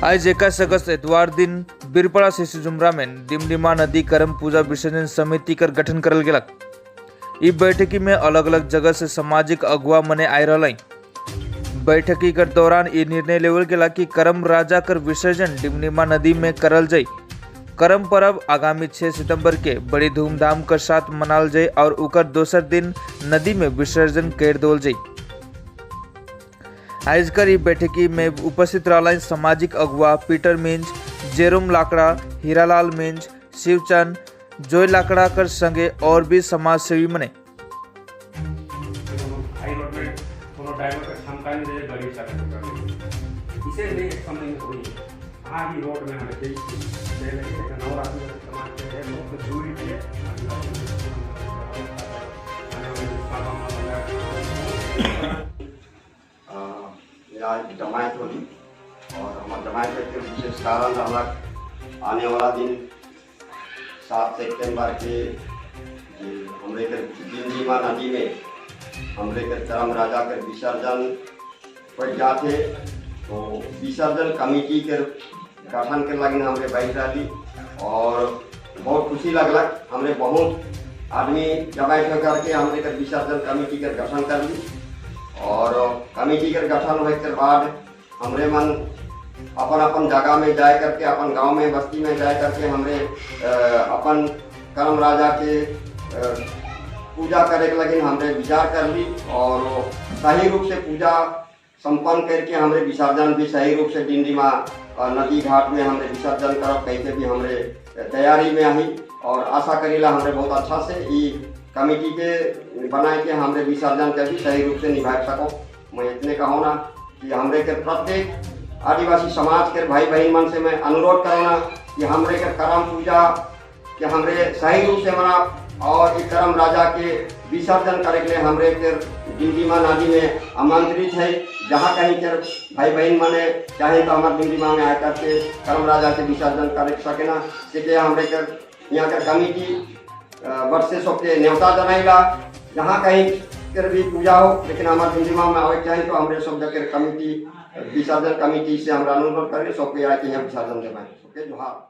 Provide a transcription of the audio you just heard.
आज 21 अगस्त एतवार दिन बीरपाड़ा सिसुजुमरा में डिमडिमा नदी करम पूजा विसर्जन समिति कर गठन करल गेलक। ई बैठकी में अलग अलग जगह से सामाजिक अगुआ मने आए रहल। बैठकी कर दौरान ई निर्णय लेवल गेला कि करम राजा कर विसर्जन डिमडिमा नदी में करल जाए। करम पर्व आगामी 6 सितंबर के बड़ी धूमधाम के साथ मनाल जाए और उकर दोसर दिन नदी में विसर्जन कर देवल जाए। आयोजकर ई बैठकी में उपस्थित रहलन सामाजिक अगुआ पीटर मिंज, जेरोम लाकड़ा, हीरालाल मिंज, शिवचंद, जोय लाकड़ा कर संगे और भी समाज सेवी मने। हाई रोड में कोनो ड्राइवर के क्षमता नहीं रहे गाड़ी चलाने। इसे भी एक समय में हुई हाँ ही रोड में हमें कई पहले एक नौ आदिवासी समाज के है बहुत दूरी थे। आदिवासी मेरा एक जमायत होली और हमार जमायत के विशेष कारण रहलक आने वाला दिन 7 सितंबर के जे हमरे के डिमडिमा नदी में हमरे के करम राजा के विसर्जन हो जाते, तो विसर्जन कमेटी के गठन के लगिन हमरे बैठ रही और बहुत खुशी लगलक। हमरे बहुत आदमी जमायत होकर के हमरे के विसर्जन कमेटी के गठन कर ली और कमेटी के गठन होने के बाद हमरे मन अपन अपन जगह में जाए करके, अपन गांव में, बस्ती में जाए करके हमरे अपन करम राजा के पूजा करे के लगिन हमरे विचार कर ली और सही रूप से पूजा संपन्न करके हमरे विसर्जन भी सही रूप से डिमडिमा नदी घाट में हमरे विसर्जन करब कहीं भी हमरे तैयारी में आई और आशा करीला हमरे बहुत अच्छा से ई कमेटी के बनाए के हमरे विसर्जन के भी सही रूप से निभा सको। मैं इतने कहूँ ना कि हमरे के प्रत्येक आदिवासी समाज के भाई बहन मन से मैं अनुरोध करूँगा कि हमरे के करम पूजा के हमरे सही रूप से मना और ई करम राजा के विसर्जन करे के लिए हमरे के डिमडिमा नदी में आमंत्रित है। जहाँ कहीं के भाई बहन मने चाहे तो हमारे डिमडिमा में आकर के करम राजा के विसर्जन कर सकेना। से हमरे के यहाँ के कमिटी वर्षे सबके न्योता जनाइला। जहाँ कहीं के भी पूजा हो, लेकिन हमारे डिमडिमा में आवे चाहे तो हमरे सब जगह कमिटी, विसर्जन कमिटी से हमरा अनुरोध करें, सबके आके यहाँ विसर्जन देवाएं। ओके, जोहार।